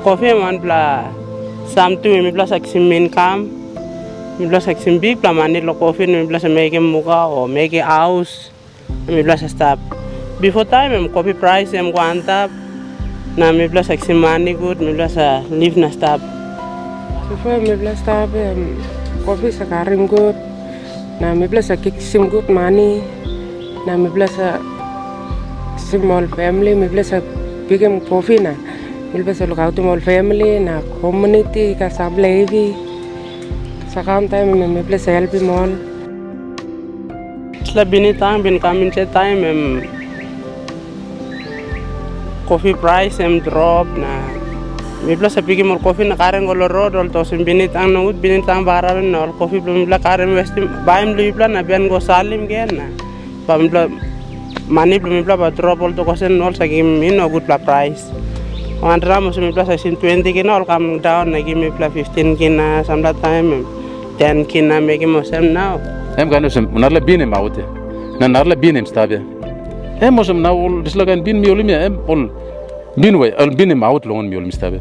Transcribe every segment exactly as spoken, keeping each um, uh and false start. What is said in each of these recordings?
Kofi em wanpela samting mipela sa kisim inkam. Mipela sa kisim bikpela mani long kofi na mipela sa mekim muka o mekim haus. Mipela sa stap. Bipo taim em kopi prais em go antap, na mipela sa kisim mani gut, mipela sa liv na stap. Bipo mipela stap em kopi sa karim gut, na mipela sa kisim gut mani, na mipela sa kisim ol famili, mipela sa pikim kopi na mipela sa lukautim ol famili na komuniti i gat sampela hevi. Sa kam taim em mipela sa helpim ol. Dispela binitang bin kam insait taim em kofi prais em drop na mipela sa pikim ol kofi na karim go long rot, ol tosim binitang nogut, binitang bagarapim na ol kofi bilong mipela karim westim, baim long mipela na bihain go salim gen na bai mipela mani bilong mipela bai drop oltok olsem ol sa givim i no gutpela prais. Wantaim olsem mipela sa kisim twenti kina ol kam daun na givim mipela fiftin kina, sampela taim em ten kina mekim olsem nau. Em kain olsem, narala bin em aut ya. Na narala bin em stap ya. Em olsem nau ol dispela kain bin mi holim ya, em ol bin we, ol bin em aut long mi holim stap ya.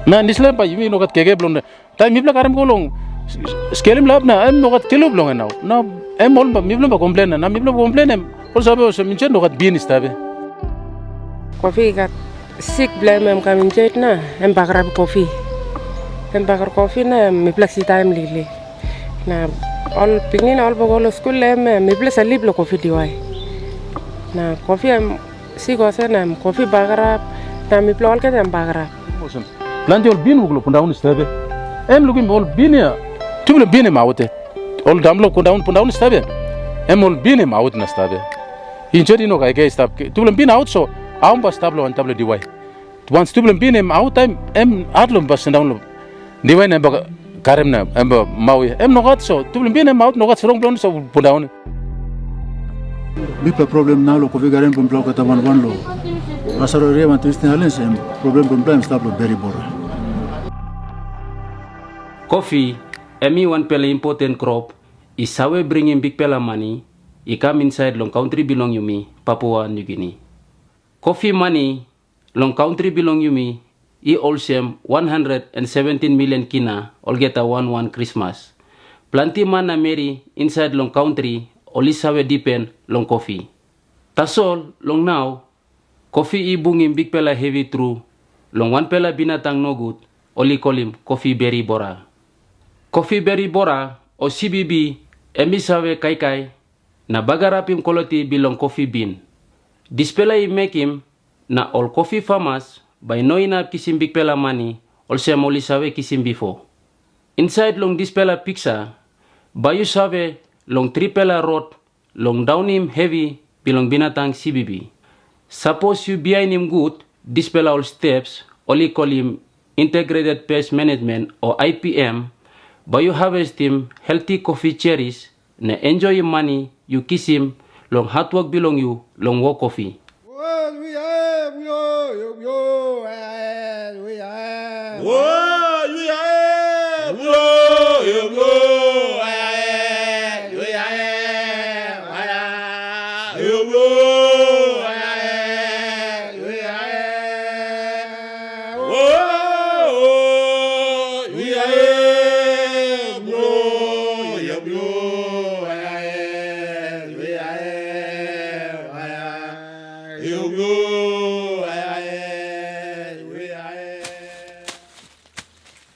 Na dispela bai yumi no gat keke bilong taim mipela karim go long skelim lap na em no gat kilo bilong en nau. Na em ol mipela bai komplen na mipela bai komplen em ol save olsem insait no gat bin i stap ya. Kofi i gat sik bilong em em kam insait na em bagarap kofi. Em bagarap kofi na mipela sitaim liklik. Na ol pikinini ol bai go long skul em mipela sa lip long kofi diwai. Na kofi em sik olsem na em kofi bagarap na mipela olgeta em bagarap. Olsem, planti ol bin wok long pundaun i stap ya. Em lukim ol bin ya, tupela bin em aut ya. Ol dampela pundaun pundaun i stap ya. Em ol bin em aut na stap ya. Insait i no kaikai i stap, tupela bin aut so, aum bai stap long antap long diwai. Wans tupela bin em aut taim em hat long bai sindaun long diwai na em bai karim na em bai mau ya. Em nogat so, tupela bin em aut nogat strong bilong so pundaun. Bikpela problem nau long kofi garen bilong mipela olgeta wan wan long Asaro eria wantaim Eastern Highlands em problem bilong mipela em stap long beri bora. Kofi em i wanpela impoten krop i save bringim bikpela mani i kam insait long kantri bilong yumi, Papua Nugini. Kofi mani long kantri bilong yumi i olsem wan handret na seventin milian kina olgeta wan wan krismas. Planti man na meri insait long kantri ol i save dipen long kofi. Tasol long nau, kofi i bungim bikpela hevi tru long wanpela binatang nogut ol i kolim kofi beri bora. Kofi beri bora o sibibi em i save kaikai na bagarapim kwaliti bilong kofi bin. Dispela i mekim na ol kofi famas bai i no inap kisim bikpela mani olsem ol i save kisim bipo. Insait long dispela piksa, bai yu save long tripela rot long daunim hevi bilong binatang sibibi. Sapos yu bihainim gut dispela ol steps ol i kolim Integrated Pest Management o I P M, bai yu havestim helti kofi cheris na enjoyim mani yu kisim long hatwok bilong yu long wok kofi.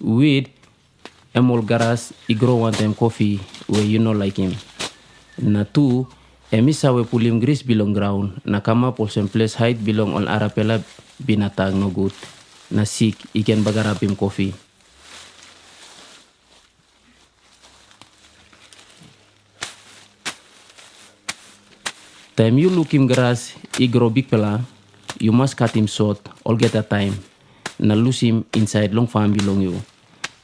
Wit em ol gras i gro wantaim kofi we yu no laikim. Na tu, em i save pulim gris bilong graun na kamap olsem ples hait bilong ol arapela binatang nogut na sik i ken bagarapim kofi. Taim yu lukim gras i gro bikpela, yu mas katim sot olgeta taim na lusim insait long fam bilong yu.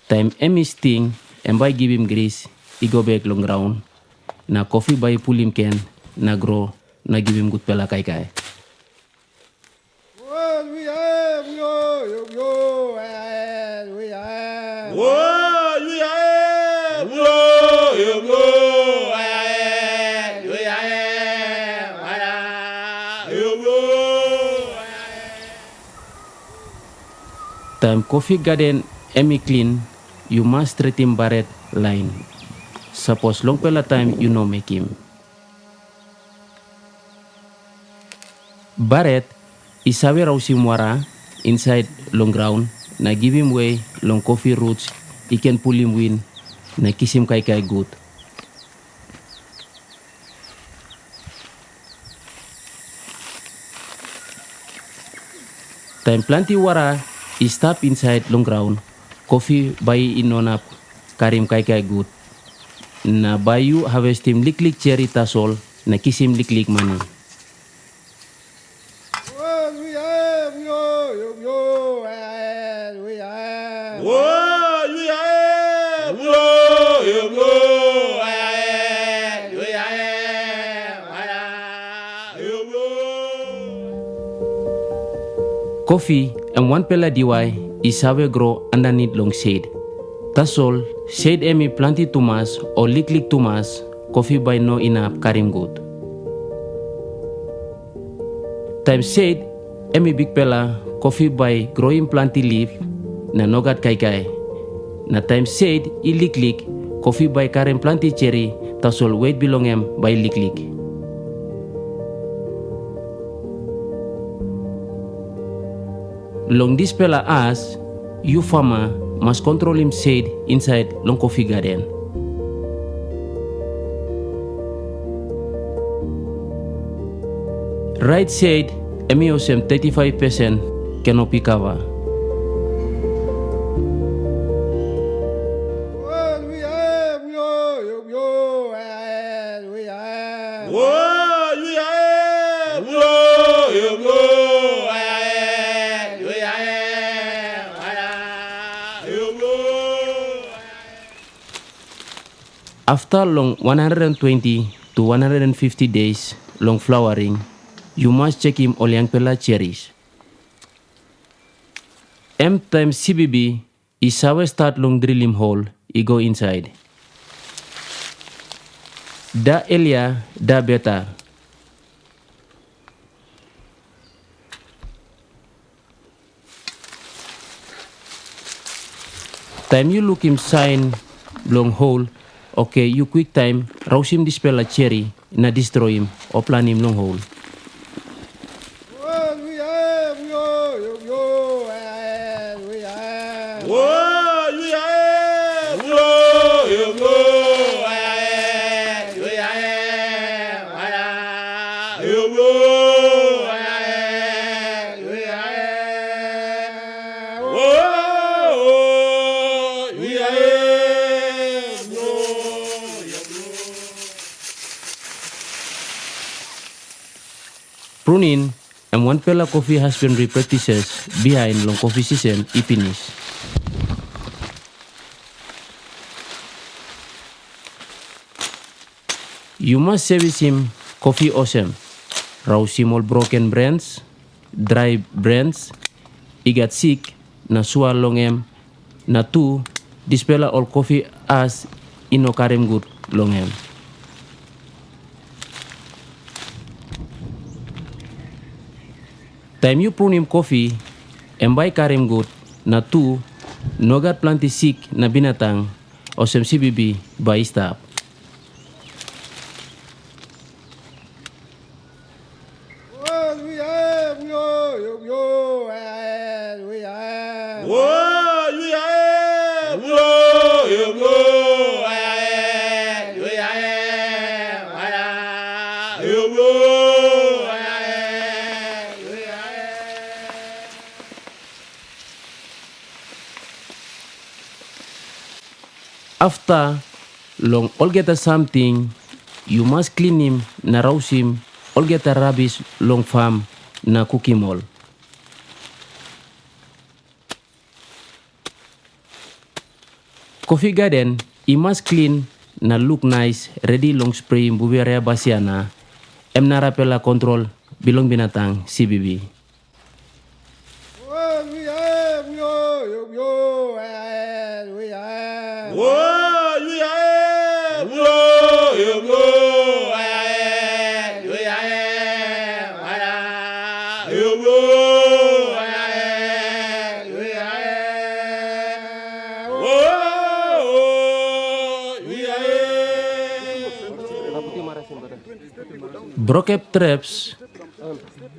Taim em i sting, em bai i givim gris i go bek long graun, na kofi bai i pulim ken na gro na givim gutpela kaikai. Kofi gaden em i klin, yu mas stretim baret lain, sapos longpela taim yu no mekim. Baret i save rausim wara insait long graun na givim we long kofi ruts i ken pulim win na kisim kaikai gut. Taim planti wara i stap insait long graun, kofi bai i no inap karim kaikai gut, na bai yu havestim liklik cheri tasol na kisim liklik mani. Kofi em wanpela diwai i save gro aninit long sed. Tasol sed em i planti tumas o liklik tumas, kofi bai no inap karim gut. Taim sed em i bikpela, kofi bai groim planti lip na no gat kaikai. Na taim sed i liklik, kofi bai karim planti cheri, tasol wet bilong en bai i liklik. Long dispela as, yu fama mas kontrolim sed insait long kofi gaden. Rait sed em i olsem thirty-five percent kanopi kava. Afta long one hundred twenty to one hundred fifty days long flowering, yu mas chekim ol yangpela cheris. Em taim C B B i save stat long drilim hol i go insait. Da elia, da beta. Taim yu lukim sain bilong hol, oke, yu kwiktaim rausim dispela cheri na distroim o planim long hol. Pruning em wanpela kofi husbandry practices bihain long kofi sisen i pinis. Yu mas sevisim kofi olsem, rausim ol broken branch, drai branch i gat sik na sua long em, na tu dispela ol kofi as i no karim gut long em. Taim yu prunim kofi, em bai i karim gut, na tu, no gat planti sik na binatang, olsem C B B bai i stap. Afta long olgeta samting, yu mas klinim na rausim olgeta rabis long fam na kukim ol. Kofi gaden i mas klin na luk nais, redi long spreim Buveria basiana, em narapela kontrol bilong binatang C B B. Brokep treps,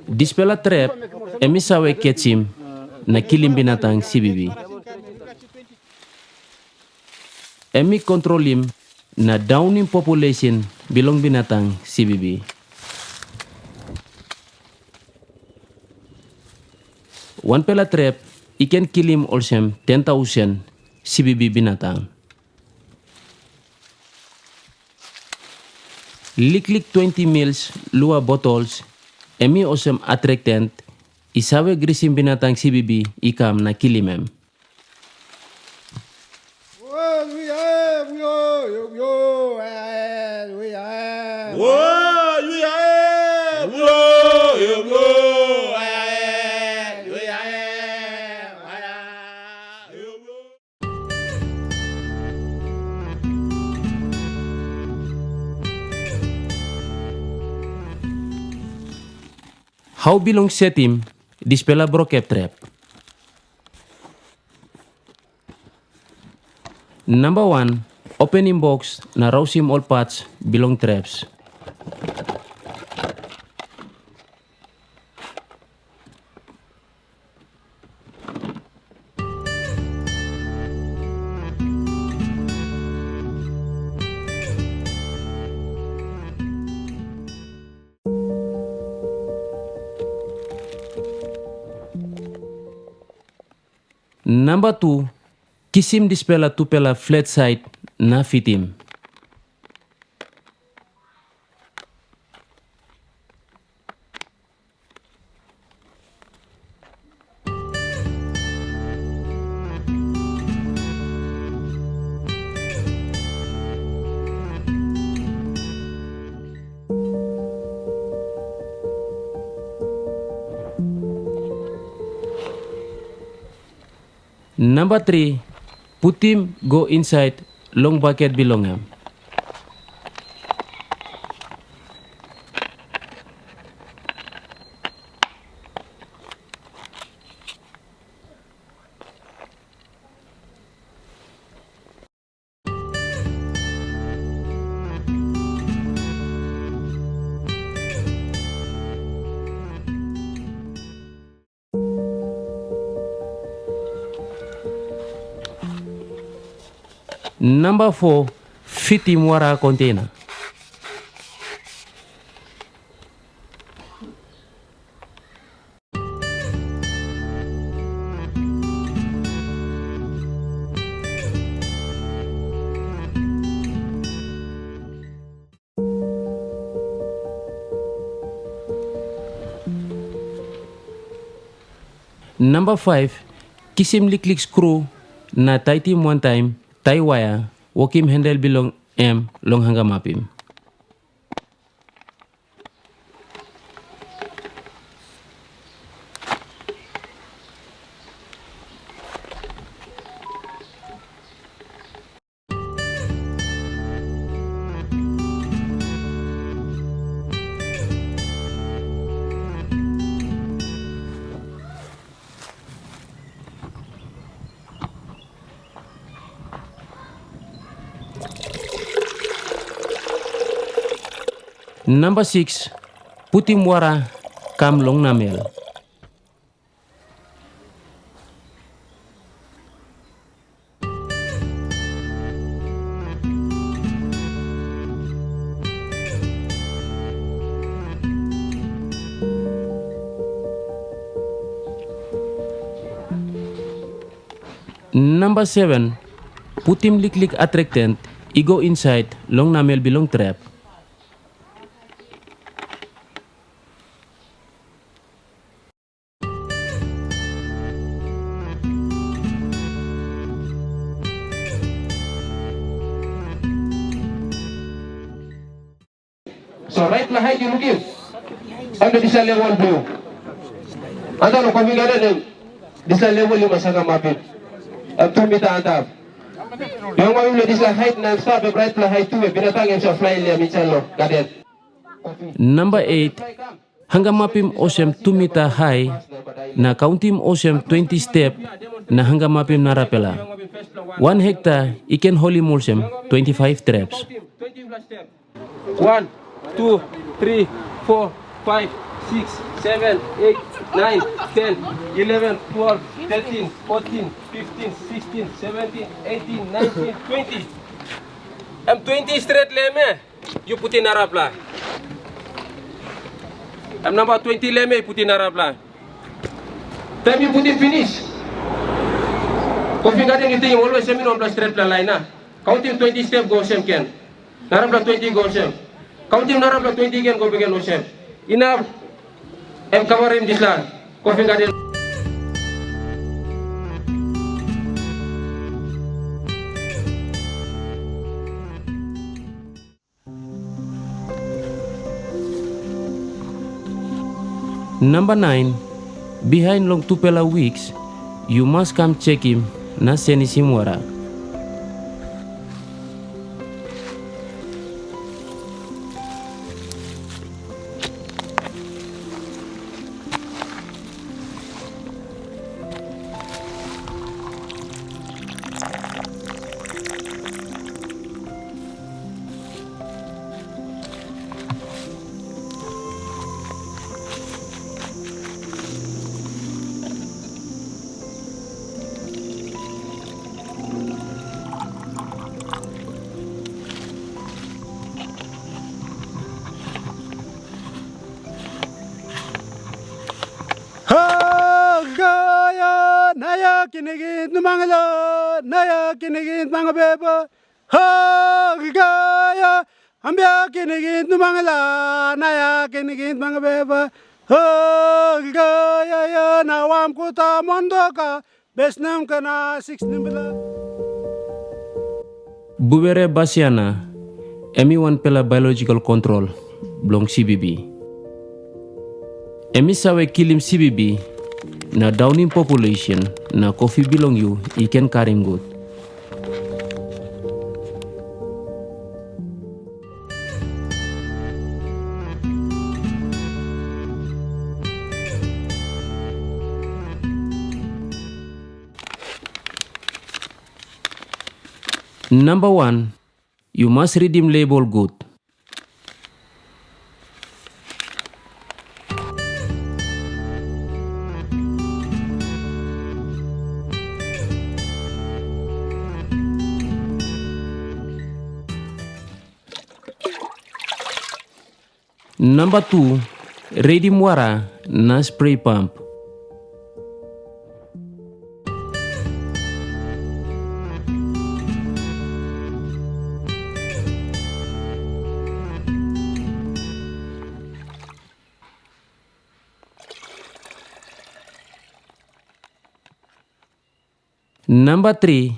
dispela trep em i save ketsim na kilim binatang sibibi. Em i kontrolim na daunim population bilong binatang sibibi. Wanpela trep i ken kilim olsem ten tausen sibibi binatang. Liklik twenti mils lua botols, em i olsem atrektant i save grisim binatang sibibi i kam na kilim em. Hau bilong setim dispela brokep trep? Namba wan, openim boks na rausim ol pats bilong treps. Namba tu, kisim dispela tupela flet sait na fitim. Namba tri, putim go insait long baket bilong em. Namba fo, fitim wara konteina. Namba faiv, kisim liklik skru na taitim wantaim tai waia, wokim hendel bilong em long hangamapim. Namba sikis, putim wara kam long namel. Namba seven, putim liklik atrektant i go insait long namel bilong trep. So raitpela hait yu lukim, em na dispela level bilong yu. Antap long Coffee Garden, em dispela level yu mas hangamapim. Em tu mita antap. Yu hangamapim long dispela hait na em stap em raitpela hait tu, em binatang em save flai long insait long gaden. Namba eit, hangamapim olsem tu mita hai, na kauntim olsem twenti step, na hangamapim narapela. Wan hekta i ken holim olsem twenti faiv treps. Wan, Tu, tri, fo, faiv, siks, seven, eit, nain, ten, ileven, twelv, tetin, fotin, fiftin, sikstin, seventin, eitin, naintin, twenti. Em twenti stret long em, eh? Yu putim narapela. Em namba twenti long em, eh, yu putim narapela. Taim yu putim pinis, Coffee Garden yu tingim olsem i no wanpela stretpela lain, a? Kauntim twenti step go olsem gen. Narapela twenti go olsem. Kauntim narapela twenti gen go bek gen olsem. Inap em kavarim dispela Coffee Garden. Namba nain, bihain long tupela wiks, yu mas kam sekim na senisim wara. Hagaya naya kinigit numangala naya kinigit mangabeba. Hagaya ambia kinigit numangala naya kinigit mangabeba. Hagaya ya na wamkuta mondoka. Besnem kana siksnembela. Bubere Basiana, em i wanpela biological control bilong C B B. Em i save kilim C B B na daunim population na kofi bilong yu i ken karim gut. Namba wan, yu mas ritim label gut. Namba tu, redim wara na spray pump. Namba tri,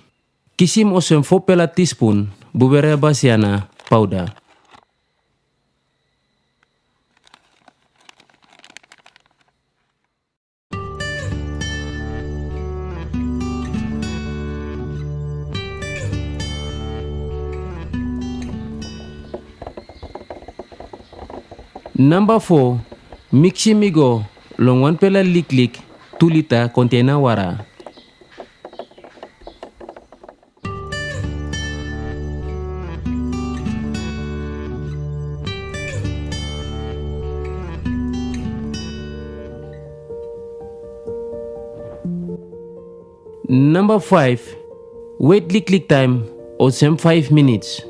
kisim olsem fopela tispun bubere basiana pauda. Namba fo, miksim i go long wanpela liklik tu lita kontena wara. Namba faiv, wet liklik taim olsem faiv minits.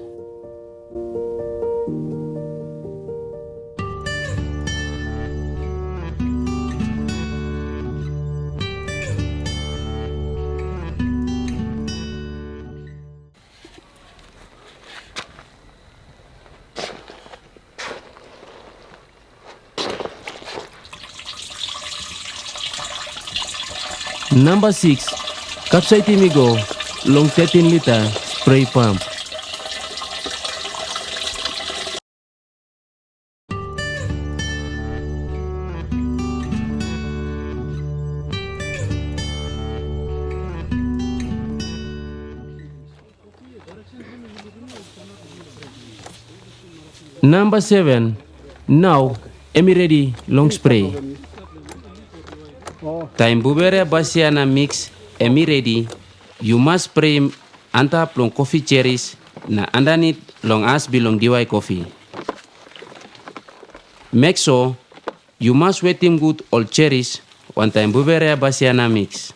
Namba siks, kapsaitim i go long tetin lita spray pump. Namba seven, nau em i redi long spray. Taim bubere basia na miks em i redi, yu mas spreim antap long kofi cheris na aninit long as bilong diwai kofi. Mek so, yu mas wetim gut ol cheris wantaim buberea basiana miks.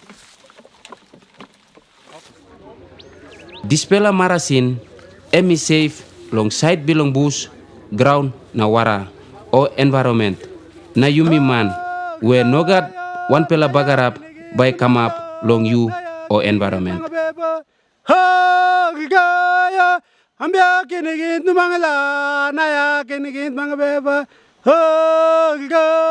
Dispela marasin em i seif long sait bilong bus, graun na wara, o environment, na yumi man, we no gat wanpela bagarap bai kamap long yu o environment. Hagigaya, ambia kinigit numangala, naya kinigit mangabeba. Hagigaya,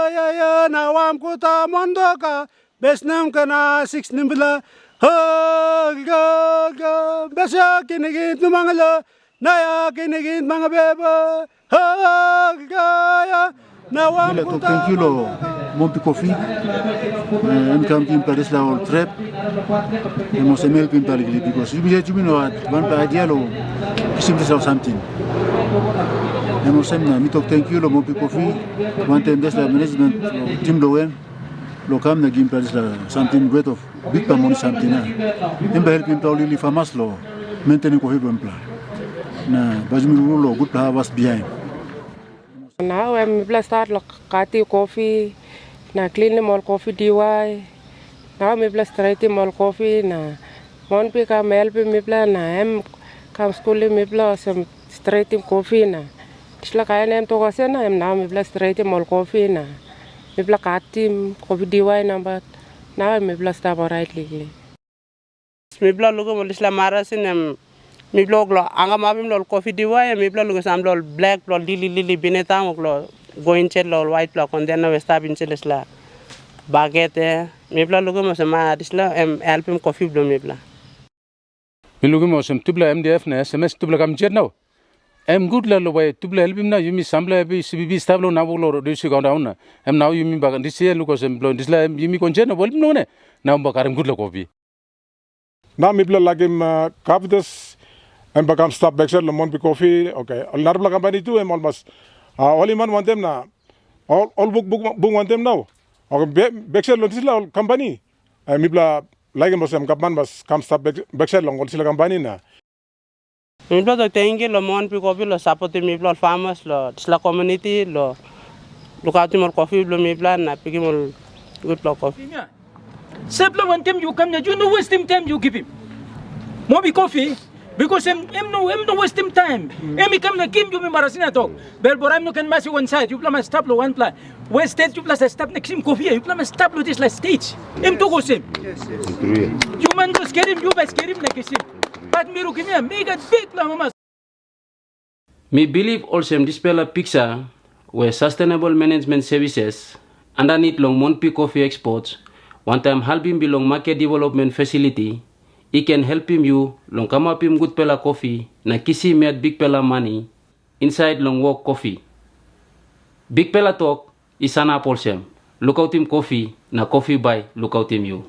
na wam kuta mondoka, besnam kana six nimbla. Hagigaya, besya kinigit numangala, naya kinigit mangabeba. Hagigaya, na wam Mila tok kuta thank you lo mondoka. Mompi Kofi. Eh, em kam givim pla dispela ol trep. Em olsem helpim pla liklik, because yumi yet yumi no hat wanpela idea lo kisim dispela samting. Em olsem na mi tok thank you lo Mompi Kofi, wantaim dispela management, lo tim lo em, lo kam na givim pla dispela samting wet of bikpela moni samting na. Em bai helpim pla ol liklik famas lo maintainim kofi bilong pla. Na bai yumi rul lo gutpela havas bihain. Nau em mipela stat lo katim kofi na klinim ol kofi diwai. Nau mipela stretim ol kofi na Monpi kam helpim mipela na em kam skulim mipela olsem stretim kofi na dispela kain em tok olsem na em nau mipela stretim ol kofi na mipela katim kofi diwai nabat nau em mipela stap orait liklik. Mipela lukim ol dispela marasin em mipela wok long hangamapim long ol kofi diwai, em mipela lukim sampela ol blek bilong lili lili binatang wok long go insait long ol waitpela kontena we stap insait dispela baket, e. Mipela lukim olsem, a, dispela em helpim kofi bilong mipela. Mi lukim olsem tupela M D F na S M S tupela kam insait nau. Em gutpela long bai tupela helpim nau yumi sampela hevi sibibi stap long nau long rodiusi kaundaun na. Em nau yumi bai dis yia luk olsem bilong dispela em yumi konsen na welpim long ne. Nau bai karim gutpela kopi. Nau mipela laikim uh, Kavitas, em bai kam stap beksait long Monpi Kofi. Oke, ol narapela kampani tu em ol mas uh, ol i man wantaim na ol, ol buk, buk, buk wantaim nau. Oke, be, beksait long dispela ol kampani, em mipela laikim olsem gavman mas kam stap bek, beksait long ol dispela kampani na. Mipela tok thank you long Monpi Kofi long sapotim mipela ol farmers long dispela community long lukautim ol kofi bilong mipela na pikim ol gutpela kofi. Sepela wantaim yu kam na yu no westim taim yu givim. Monpi Kofi, because em, em no, em no westim taim. Em i kam na gim yumi marasin na tok. Bel bora em no ken masi wan sait, yupela mas stap long wanpela. Westet yupela sa stap na kisim kofi, yupela mas stap long dispela stage. Em tok olsem. Yu man go skerim, yu bai skerim na kisim. Bat mi rukim ya, mi gat bikpela mama. Mi bilip olsem dispela piksa we Sustainable Management Services aninit long Monpi Kofi Exports wantaim helpim bilong Maket Development Facility i ken helpim yu long kamapim gutpela kofi na kisim yet bikpela mani insait long wok kofi. Bikpela tok i sanap olsem, lukautim kofi na kofi bai lukautim yu.